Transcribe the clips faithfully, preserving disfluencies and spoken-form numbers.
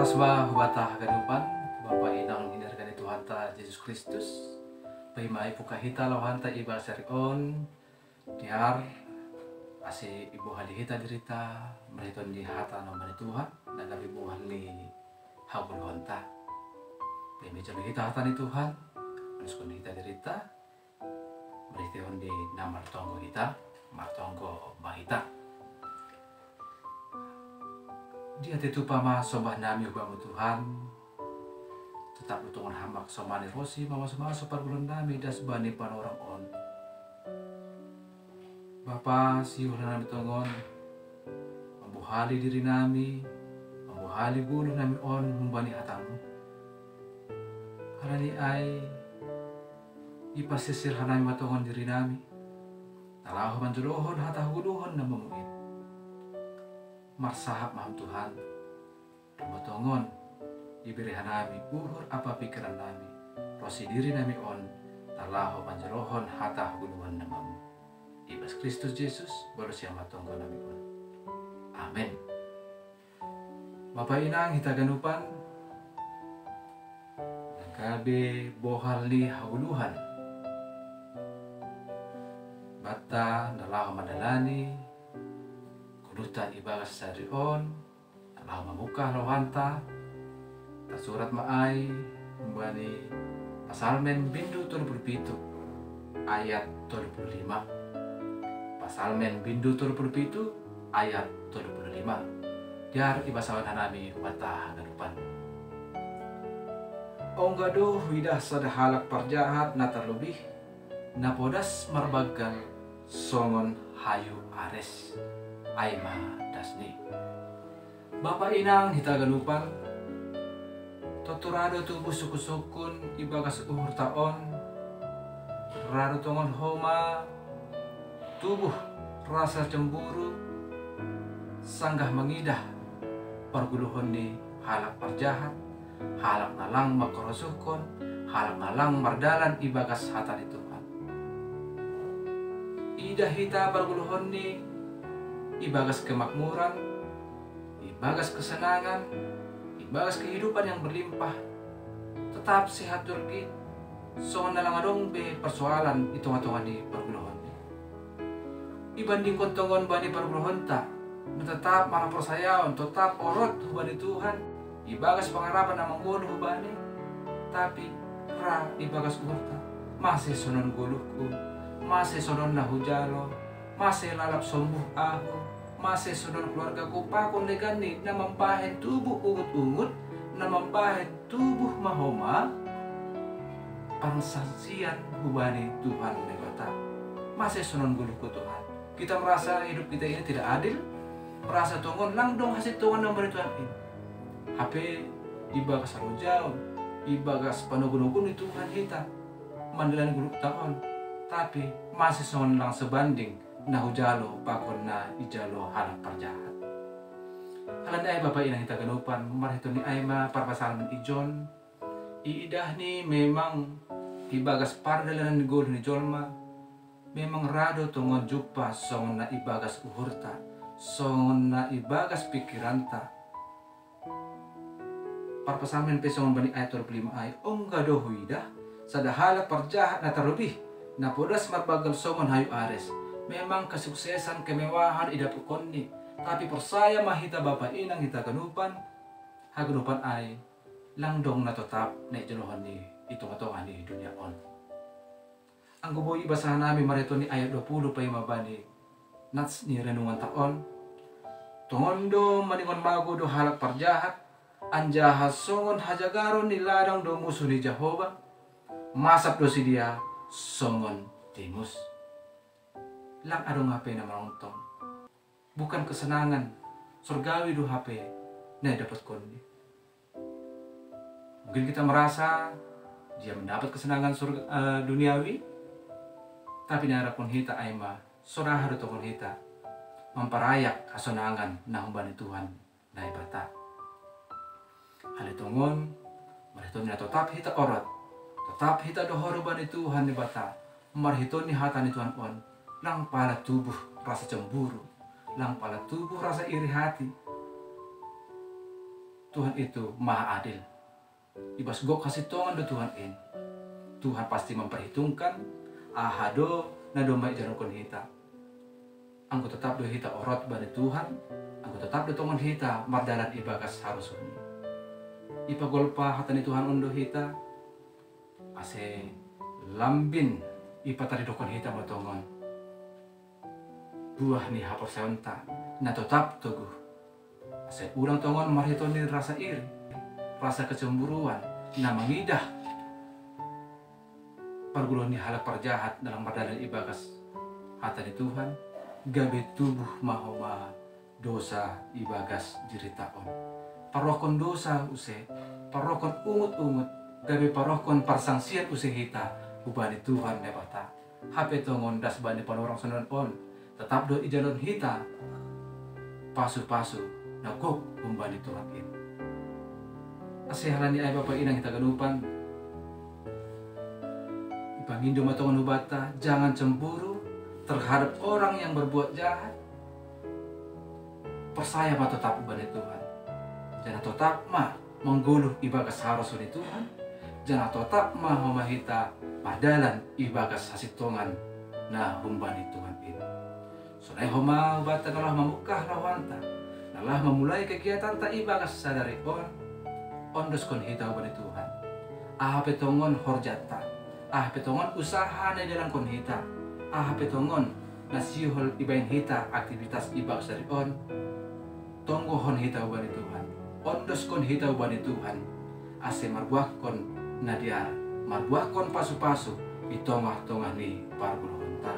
Sembah hubatah kadupan, Bapa inang hinarga ni Tuhanta Jesus Kristus. Pahimai puka hita lohanta iba sari on, diar asi ibuhal hita dirita, meriton di hata nama ni Tuhan, nagar ibuhal ni haguluhanta. Pahimai jalo hita hata ni Tuhan, anuskon hita dirita, Berarti on di na martonggo hita, martonggo bahita. Dia tetu pama sombah nami hubamu Tuhan, tetap utungan hamak somani rosi mamaso-maso pargulon nami das bani panorang on. Bapa siulah nami tongon, mambuhali diri nami, mambuhali gulu nami on humbani hatamu. Halani ai ipasisir hanami matongon diri nami, talaho manjolohon hata haguluhon na mamuin. Marsahap maham Tuhan, matongon ibere hanami uhur apa pikiran nami, rosi diri nami on, talaho manjolohon hata haguluhon na mamu. Ibas Kristus Jesus, balu siang matonggo nami on. Amen. Bapa inang hita ganupan, nangkabe bohal ni haguluhan. Bata na laho madalani guluta ibagas sari on, na laho mambuka lohanta, tasurat ma ai humbani Pasalmen bindu tolu puluh pitu ayat tolu puluh lima. Pasalmen bindu tolu puluh pitu ayat tolu puluh lima. Diar ibasawan hanami hubatah ganupan. Ongga do huidah sada halak parjahat na tarlobih, na podas marbanggal songon hayu ares. Ai ma dasni. Bapa inang hita ganupan, tontu ra do tubuh sukun-sukun ibagas uhurta on, ra do tongon homa tubuh rasa cemburu, sanggah mangidah parguluhon ni halak parjahat, halak na lang mangkarosuhkon, halak na lang mardalan ibagas hata ni Tuhan. Idah hita parguluhon ni ibagas kemakmuran, ibagas kesenangan, ibagas kehidupan yang berlimpah, tetap sehat jolgit, songon na lang adong be persoalan i tonga-tonga ni parguluhon ni. Ibandingkon tongon bani parguluhonta, na tetap marhaporsayaon, tetap orot hubani Tuhan, ibagas pangarapan na manggoluh hubani, tapi ra ibagas uhurta, mase sonon goluhku, mase sonon na hujalo, mase lalap sombuh ahu, mase sonon keluargaku pakon legan ni na mambahen tubuh ungut-ungut, na mambahen tubuh mahoma, parsaksian hubani Tuhan Naibata. Mase sonon goluhku Tuhan. Kita merasa hidup kita ini tidak adil, merasa tongon lang dong hasil tongon na mari Tuhan ini. Hape ibagas harojaon, ibagas panogu-nogu ni Tuhan hita mandalan goluhta on, tapi mase songon lang sebanding na hujalo pakon na ijalo halak parjahat. Halani ai Bapa inang hita ganupan, marhitehon ni ai ma parpasalmen ijon, iidahni memang ibagas pardalanan ni goluh ni jolma, memang ra do tongon jumpa songon na ibagas uhurta, songon na ibagas pikiranta. Parpasalmen pe songon bani ayat tolu puluh lima ai, ongga do huidah sada halak parjahat na tarlobih, na podas marbanggal songon hayu ares. Memang kesuksesan, kemewahan idapotkonni, tapi porsaya ma hita Bapa inang hita ganupan, haganupan ai lang dong na totap na ijolohon ni i tonga-tonga ni dunia on. Anggo boi ibasa hanami marhitehon ni ayat dua puluh paima bani nats ni renunganta on, tongon do maningon mago do halak parjahat, anjaha songon hajagaron ni ladang do musuh ni Jahowa, masap do sidea songon timus. Lang adong hape na manongtong. Bukan kesenangan surgawi do hape na idapotkonni. Mungkin kita merasa dia mendapat kesenangan surga, eh, duniawi, tapi na iharapkon hita ai ma, so ra do tongon hita mamparayak hasonangan na humbani Tuhan Naibata. Halani tongon, marhitehon na totap hita orot, totap hita dohot hubani Tuhan Naibata, marhitehon ni hata ni Tuhan on, lang pala tubuh rasa cemburu, lang pala tubuh rasa iri hati. Tuhan itu maha adil. Ibas gok hasintongan do Tuhan in. Tuhan pasti memperhitungkan aha do na domma ijalankon hita. Anggo totap do hita orot bani Tuhan, anggo totap do tongon hita mardalan ibagas harus on. Ipagolpa hata ni Tuhan on do hita, ase lambin ipataridokkon hita ma tongon buah ni haporsayaonta na totap toguh. Ase ulang tongon marhitehon ni rasa iri, rasa kecemburuan, na mangidah pargoluhon ni halak parjahat na lang mardalan ibagas hata ni Tuhan, gabe tubuh ma homa dosa ibagas dirita on. Parohkon dosa use, parohkon ungut-ungut, gabe parohkon parsangsian use hita hubani Tuhan Naibata. Hape tongon das bani panorang sonon on, totap do ijalon hita pasu-pasu na gok humbani Tuhan in. Ase halani ai bapa inang hita ganupan, ipangindo ma tongon hubanta, jangan cemburu terhadap orang yang berbuat jahat. Porsaya ma totap hubani Tuhan. Janah totap ma manggoluh ibagas harosuh ni Tuhan. Janah totap ma homa hita mardalan ibagas hasintongan na humbani Tuhan in. Sonai homa hubanta na laho mamungkah lahoanta, na laho mamulai kegiatanta ibagas sadari on, ondoskon hita hubani Tuhan. Aha pe tongon horjanta, aha pe tongon usaha na idalankon hita, aha pe tongon na sihol ibahen hita aktivitas ibagas sadari on, tonggohon hita hubani Tuhan, ondoskon hita hubani Tuhan, ase marbuahkon na dear, marbuahkon pasu-pasu i tongah-tongah ni pargoluhonta.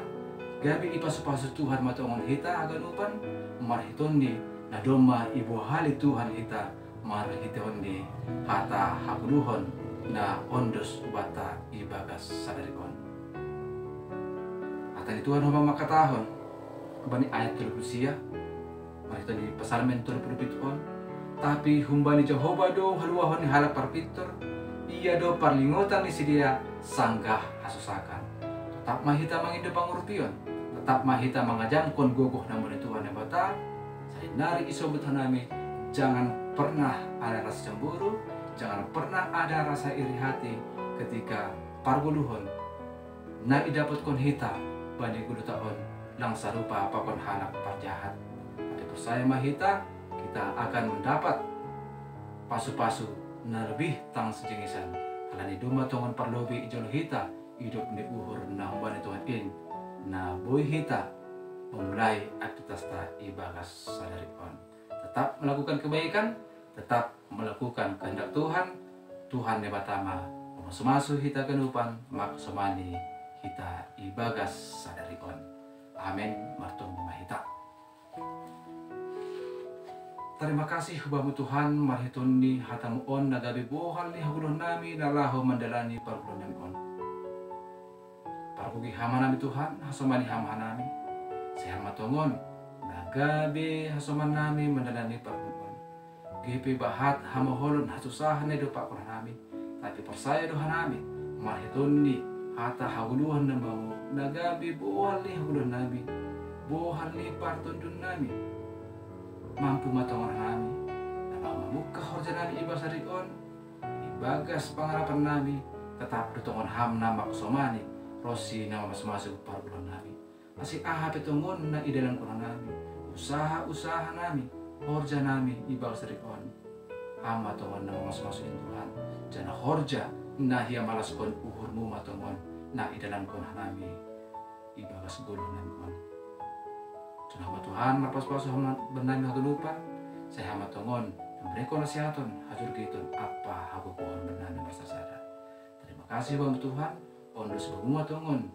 Gabe ipasu-pasu Tuhan ma tongon hita haganupan, marhitehon ni na domma ibohali Tuhan hita marhitehon ni hata hagoluhon na ondos hubanta ibagas sadari on. Hata ni Tuhan homa mangkatahon hubani ayat tolu puluh sia, marhitehon ni Psalmen tolu puluh pitu on, tapi humbani Jahowa do haluahon ni halak parpintor, ia do parlingotan ni sidea sanggah hasosakan. Totap ma hita mangindo pangurupion, totap ma hita mangajamkon gogoh na muna ni Tuhan Naibata, sainari isobut hanami, jangan pernah ada rasa cemburu, jangan pernah ada rasa iri hati ketika pargoluhon na idapotkon hita bani goluta on lang sarupa pakon halak parjahat. Tapi porsaya ma hita, kita akan mendapat pasu-pasu na lebih tang sijengesan, halani domma tongon parlobei ijalo hita idop ni uhur na humbani Tuhan in, na boi hita memulai aktivitasta ibagas sadari on. Tetap melakukan kebaikan, tetap melakukan kehendak Tuhan. Tuhan Naibata ma mamasu-masu hita ganupan, mangkasomani hita ibagas sadari on. Amen. Martonggo ma hita. Tarima kasih hu Bamu Tuhan, marhitehon ni hata-Mu on na gabe bohal ni hagoluhonnami na laho mandalani pargoluhonnami on. Pargogohi Ham hanami Tuhan, hasomani Ham hanami. Sai Ham ma tongon na gabe hasomannami mandalani pargoluhon on. Gabe bahat hamaolon, hasusahan na idompakkon hanami, tapi porsaya do hanami, marhitehon ni hata hagoluhan na Bamu na gabe bohal ni hagoluhannami, bohal ni partonduonnami. Mampu ma tongon hanami na laho mamungkah horjanami ibagas sadari on, ibagas pangarapannami, tetap do tongon Ham na mangkasomani ronsi na mamasu-masu pargoluhonnami. Ase aha pe tongon na idalankon hanami, usaha-usahanami, horjanami ibagas sadari on, Ham ma tongon na mamasu-masu in Tuhan, janah horja na hiamalaskon uhur-Mu ma tongon na idalankon hanami ibagas goluhnami on. Sonai ma Tuhan, marpasu-pasu Ham bannami haganupan, sai Ham ma tongon pamberengkon hasehaton, hajorgiton ampa hagogohon bannami marsada-sada. Tarima kasih Bamu Tuhan, ondos Bamu ma tongon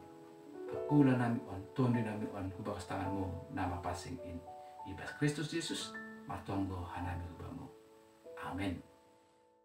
angkulanami on, tondinami on hu bagas tangan-Mu na mapansing in. Ibas Kristus Jesus martonggo hanami hu Bamu. Amen.